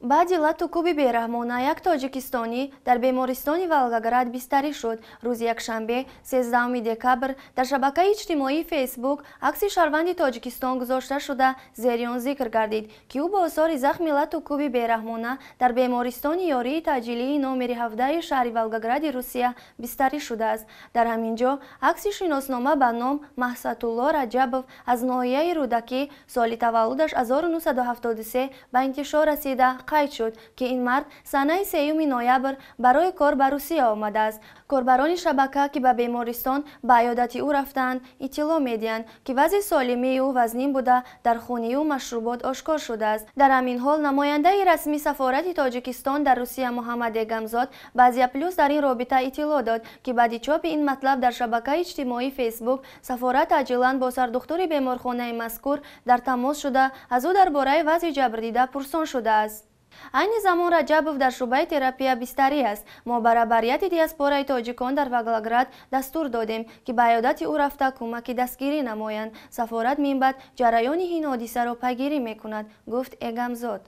Баъди лату куби бераҳмона як тоҷикистонӣ дар бемористони Волгоград бистарӣ шуд. Рӯзи якшанбе, 13 декабр, дар шабакаи иҷтимоии Фейсбук акси шаҳрванди Тоҷикистон гузошта шуда, зери он зикр гардид, ки ӯ бо осори захми лату куби бераҳмона дар бемористони ёрии таъҷилии номери 17 шаҳри Волгогради Русия бистарӣ шудааст. Дар ҳамин ҷо акси шиноснома ба ном Маҳсатулло Раҷабов аз ноҳияи Рӯдакӣ, соли таваллудаш 1973, ба интишор расида қайд шуд, ки ин мард санаи 3 ноябр барои кор ба Русия омадааст. Корбарони шабака, ки ба бемористон ба аёдати ӯ рафтаанд, иттилоъ медиҳанд, ки вазъи солимии ӯ вазнин буда, дар хуни ӯ машрубот ошкор шудааст. Дар ҳамин ҳол намояндаи расмии сафорати Тоҷикистон дар Русия Муҳаммад Эгамзод ба Азия Плюс дар ин робита иттилоъ дод, ки баъди чопи ин матлаб дар шабакаи иҷтимоии Фейсбук сафорат аҷилан бо сардухтури беморхонаи мазкур дар тамос шуда, аз ӯ дар бораи вазъи ҷабрдида пурсон шудааст. Айни замон Раҷабов дар шӯъбаи терапия бистарӣ аст. Мо ба раҳбарияти диаспораи тоҷикон дар Волгоград дастур додем, ки ба аёдати ӯ рафта, кӯмаки дастгирӣ намоянд. Сафорат минбаъд ҷараёни ин ҳодисаро пайгирӣ мекунад, гуфт Эгамзод.